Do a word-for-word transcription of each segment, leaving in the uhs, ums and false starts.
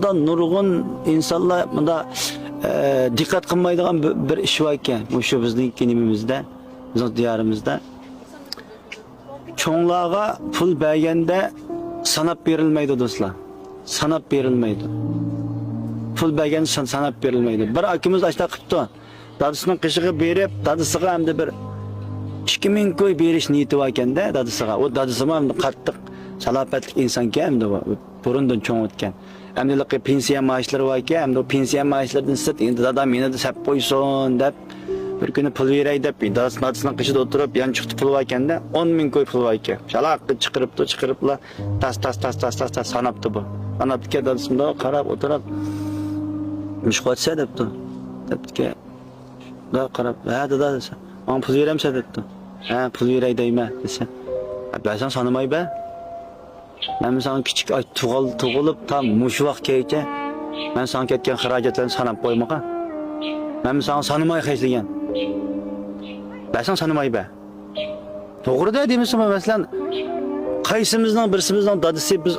نۇرغۇن ئىنسانلار مۇنداق، ئە، دىققەت قىلمايدىغان بىر، بىر ئىش بار ئىكەن. مۇشۇ بىزنىڭكى نېمىمىزدە، بىزنىڭ دىيارىمىزدا. چوڭلارغا پۇل بەرگەندە ساناپ بېرىلمەيدۇ، دوستلار. ساناپ بېرىلمەيدۇ. پۇل بەرگەندە سان-، ساناپ بېرىلمەيدۇ. بىر ئاكىمىز ئاشۇنداق قىپتۇ. دادىسىنىڭ قېشىغا بېرىپ، دادىسىغا ئەمدى بىر ئىككى مىڭ كوي بېرىش نىيىتى باركەن-دە، دادىسىغا. ئۇ دادىسىمۇ ئەمدى قاتتىق سالاپەتلىك ئىنسانكەن ئەمدى ئۇ. بۇرۇندىن چوڭ ئۆتكەن. ئەمدى ھېلىقى پېنسىيە مائاشلىرى باركەن، ئەمدى ئۇ پېنسىيە مائاشلىرىدىن سىرت، ئەمدى دادام يەنە سەپ قويسۇن دەپ، بىر كۈنى پۇل بېرەي دەپ، دادىسىنىڭ قېشىدا ئولتۇرۇپ، يانچۇقتا پۇل باركەن-دە، ئون مىڭ كوي پۇل باركەن. شالاققا چىقىرىپتۇ، چىقىرىپلا، تاس، تاس، تاس، تاس، تاس، تاس ساناپتۇ بۇ. ساناپتىكەن، دادىسى مۇنداق قاراپ ئولتۇرۇپ، «نېمە ئىش قىلىۋاتىسەن؟» دەپتۇ. دەپتىكەن، مۇنداق قاراپ، «ھە، دادا» دېسە، «ماڭا پۇل بېرەمسەن؟» دەپتۇ. «ھە، پۇل بېرەي دەيمەن» دېسە، «ھە، بەرسەڭ سانىماي بەر. مەن ساڭا كىچىك ئاي تۇغۇل-، تۇغۇلۇپ تا مۇشۇ ۋاقىتقىچە مەن ساڭا كەتكەن خىراجەتلەرنى ساناپ قويمىغان. مەن ساڭا سانىماي خەجلىگەن. بەرسەڭ سانىماي بەر.» توغرىدا دېمىسىمۇ، مەسىلەن، قايسىمىزنىڭ، بىرسىمىزنىڭ دادىسى بىز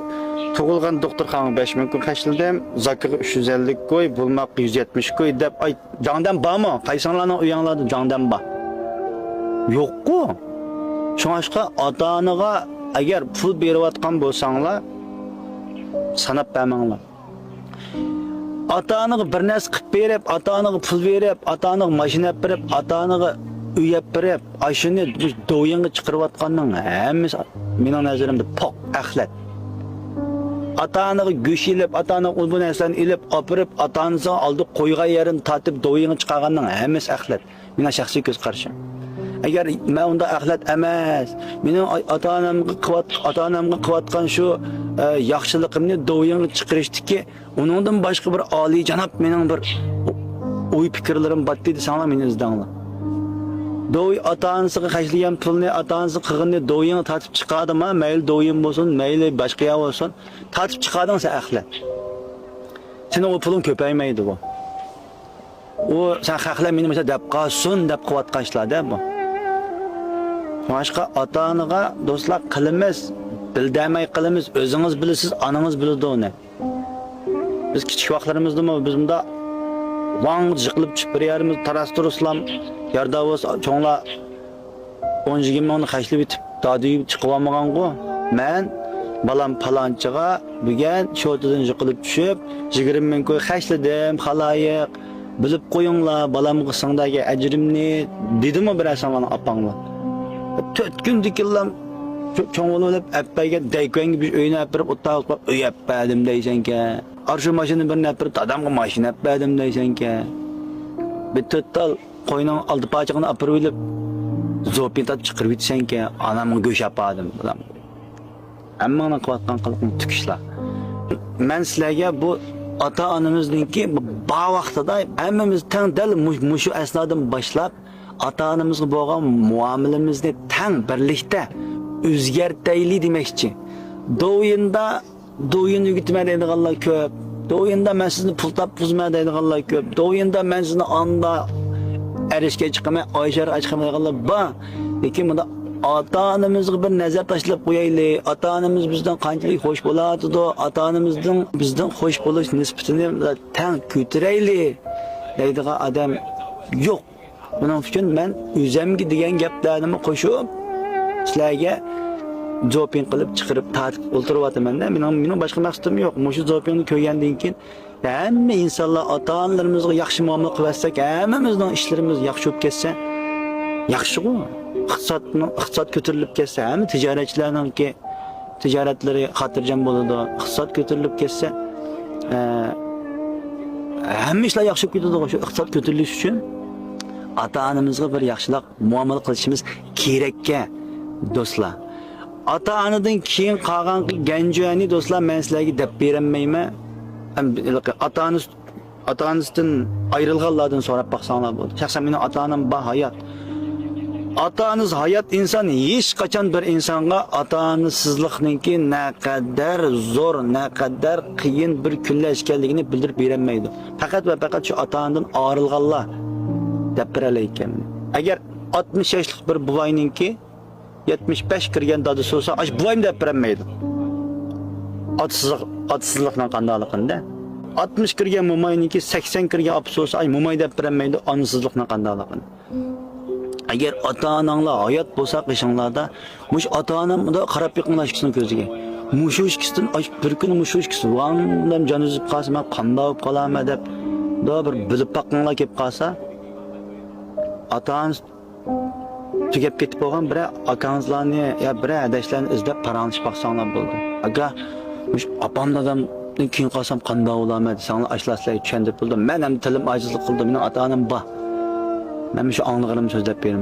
تۇغۇلغان دوختۇرخانىغا بەش مىڭ كوي خەجلىدىم، زاكىغا ئۈچ يۈز ئەللىك كوي، بۇلماققا يۈز يەتمىش كوي دەپ، ئاي، جاڭدەم بارمۇ؟ قايسىڭلارنىڭ ئۆيۈڭلاردا جاڭدەم بار؟ يوققۇ. شۇڭلاشقا ئاتا-ئانىغا ئەگەر پۇل بېرىۋاتقان بولساڭلار، ساناپ بەرمەڭلار. ئاتا-ئانىغا بىر نەرسە قىلىپ بېرىپ، ئاتا-ئانىغا پۇل بېرىپ، ئاتا-ئانىغا ماشىنا ئەپ بېرىپ، ئاتا-ئانىغا ئۆي ئەپ بېرىپ، ئاشۇنى دوۋيىنغا چىقىرىۋاتقاننىڭ ھەممىسى مېنىڭ نەزىرىمدە پوق، ئەخلەت. ئاتا-ئانىغا گۆش ئېلىپ، ئاتا-ئانىغا ئۇ بۇ نەرسىلەرنى ئېلىپ ئاپىرىپ، ئاتا-ئانىسىنىڭ ئالدىغا قويغان يېرىنى تارتىپ دوۋيىنغا چىقارغاننىڭ ھەممىسى ئەخلەت. مېنىڭ شەخسىي كۆز قارىشىم. ئەگەر مەن ئۇنداق ئەخلەت ئەمەس، مېنىڭ ئا-، ئاتا-ئانامغا قىلىۋات-، ئاتا-ئانامغا قىلىۋاتقان شۇ، ئە، ياخشىلىقىمنى دوۋيىنغا چىقىرىشتىكى ئۇنىڭدىن باشقا بىر ئالىيجاناب مېنىڭ بىر ئوي پىكىرلىرىم باتتى دېسەڭلار، مېنى ئىزدەڭلار. دوۋي ئاتا-ئانىسىغا خەجلىگەن پۇلنى، ئاتا-ئانىسى قىلغىنىنى دوۋيىنغا تارتىپ چىقاردىما، مەيلى دوۋيىن بولسۇن، مەيلى باشقا يەر بولسۇن، تارتىپ چىقاردىڭ سەن ئەخلەت. سېنىڭ ئۇ پۇلۇڭ كۆپەيمەيدۇ بۇ. ئۇ سەن خەقلەر مېنى مۇشۇ دەپ قالسۇن دەپ قىلىۋاتقان ئىشلار-دە بۇ. شۇڭلاشقا ئاتا-ئانىغا، دوستلار، قىلىمىز، بىلدەرمەي قىلىمىز، ئۆزىڭىز بىلىسىز، ئانىڭىز بىلىدۇ ئۇنى. بىز كىچىك ۋاقىتلىرىمىزدىمۇ بىز مۇنداق ۋاڭ يىقىلىپ چۈشۈپ بىر يېرىمىز تاراس-تۇرۇسلام ياردا بولسا چوڭلار ئون يىگىرمە مىڭنى خەجلىۋېتىپ، دادىيى چىقىۋالمىغانغۇ. مەن بالام پالانچىغا بۈگۈن شوتىدىن يىقىلىپ چۈشۈپ، يىگىرمە مىڭ كوي خەجلىدىم، خالايىق. بىلىپ قويۇڭلار، بالامغا سىڭدۈرگەن ئەجرىمنى، دېدىمۇ بىرەرسىڭلارنىڭ ئاپاڭلار. تۆت كۈندىكىنلا چو-، چوڭ بولۇپ ئەپ بەرگەن دەيكۆڭگە بىر ئۆينى ئەپ بېرىپ، ئولتۇرۇپ ئۆي ئەپ بەردىم دەيسەنكەن. ئارشۇ ماشىنا بىرنى ئەپ بېرىپ، دادامغا ماشىنا ئەپ بەردىم دەيسەنكەن. بىر تۆت تال قوينىڭ ئالدى پاچىقىنى ئاپىرىۋېلىپ، زوپىن تارتىپ چىقىرىۋېتىسەنكەن، ئانامغا گۆش ئاپاردىم، بالام. ھەممىڭنىڭ قىلىۋاتقان قىلىقىڭ تۈك ئىشلار. مەن سىلەرگە بۇ ئاتا-ئانىمىزنىڭكى بار ۋاقتىدا ھەممىمىز تەڭ دەل مۇ-، مۇشۇ ئەسنادىن باشلاپ ئاتا-ئانىمىزغا بولغان مۇئامىلىمىزنى تەڭ بىرلىكتە ئۆزگەرتەيلى دېمەكچى. دوۋيىندا دوۋيىن ئۆگىتىمەن دەيدىغانلار كۆپ. دوۋيىندا مەن سىزنى پۇل تاپقۇزىمەن دەيدىغانلار كۆپ. دوۋيىندا مەن سىزنى ئاندا ئەرشكە چىقىمەن، ئايشارغا چىقىمەن دەيدىغانلار بار. لېكىن بۇندا ئاتا-ئانىمىزغا بىر نەزەر تاشلاپ قويايلى. ئاتا-ئانىمىز بىزدىن قانچىلىك خوش بولۇۋاتىدۇ، ئاتا-ئانىمىزنىڭ بىزدىن خوش بولۇش نىسبىتىنى تەڭ كۆتۈرەيلى دەيدىغان ئادەم يوق. بۇنىڭ ئۈچۈن مەن ئۆزەمگە دېگەن گەپلەرنىمۇ قوشۇپ، سىلەرگە زوپىڭ قىلىپ چىقىرىپ تارتىپ ئولتۇرۇۋاتىمەن-دە. مېنىڭ، مېنىڭ باشقا مەقسىتىم يوق. مۇشۇ زوپىڭنى كۆرگەندىن كېيىن، ھەممە ئىنسانلار ئاتا-ئانىلىرىمىزغا ياخشى مۇئامىلە قىلىۋەتسەك، ھەممىمىزنىڭ ئىشلىرىمىز ياخشى بولۇپ كەتسە، ياخشىغۇ. ئىقتىسادنىڭ، ئىقتىساد كۆتۈرۈلۈپ كەتسە، ھەممە تىجارەتچىلەرنىڭكى تىجارەتلىرى خاتىرجەم بولىدۇ، ئىقتىساد كۆتۈرۈلۈپ كەتسە، ئە، ھەممە ئىشلار ياخشى بولۇپ كېتىدىغۇ. شۇ ئىقتىساد كۆتۈرۈلۈش ئۈچۈن ئاتا-ئانىمىزغا بىر ياخشىراق مۇئامىلە قىلىشىمىز كېرەككەن، دوستلار. ئاتا-ئانىدىن كېيىن قالغانقى گەنجۈەنى، دوستلار، مەن سىلەرگە دەپ بېرەلمەيمەن. ئاتا-ئانىسى ئاتا-ئانىسىدىن ئايرىلغانلاردىن سوراپ باقساڭلار بولىدۇ. شەخسەن مېنىڭ ئاتا-ئانام بار، ھايات. ئاتا-ئانىسى ھايات ئىنسان ھېچقاچان بىر ئىنسانغا ئاتا-ئانىسىزلىقنىڭكى نەقەدەر زور، نەقەدەر قىيىن بىر كۈنلەر ئىكەنلىكىنى بىلدۈرۈپ بېرەلمەيدۇ. پەقەت ۋە پەقەت شۇ ئاتا-ئانىدىن ئايرىلغانلار دەپ بېرەلەيدىكەن. ئەگەر ئاتمىش ياشلىق بىر بوۋاينىڭكى يەتمىش بەش كىرگەن دادىسى بولسا، ئاش بوۋايمۇ دەپ بېرەلمەيدۇ. ئاتىسىزلىق، ئاتىسىزلىقنىڭ قانداقلىقىنى-دە. ئاتمىش كىرگەن موماينىڭكى سەكسەن كىرگەن ئاپىسى بولسا، ئاي، موماي دەپ بېرەلمەيدۇ، ئانىسىزلىقنىڭ قانداقلىقىنى. ئەگەر ئاتا-ئاناڭلار ھايات بولسا قېشىڭلاردا، مۇشۇ ئاتا-ئانام مۇنداق قاراپ بېقىڭلار ئىككىسىنىڭ كۆزىگە. مۇشۇ ئىككىسىدىن ئاش-، بىر كۈنى مۇشۇ ئىككىسى ۋاڭ دەپ جان ئۈزۈپ قالسا، مەن قانداق بولۇپ قالارمەن دەپ، مۇنداق بىر بىلىپ باققىڭلار كېلىپ قالسا، ئاتا-ئانىسى تۈگەپ كېتىپ بولغان بىرەر ئاكاڭىزلارنى يا بىرەر ھەدەشلەرنى ئىزدەپ پاراڭلىشىپ باقساڭلار بولىدۇ. «ئاكا، مۇشۇ ئاپام دادامدىن كېيىن قالسام قانداق بولارمەن؟» دېسەڭلار، ئاشۇلار سىلەرگە چۈشەندۈرۈپ بولىدۇ. مەن ھەم تىلىم ئاجىزلىق قىلىدۇ، مېنىڭ ئاتا-ئانام بار. مەن مۇشۇ ئاڭلىغىنىمنى سۆزلەپ بېرىمەن.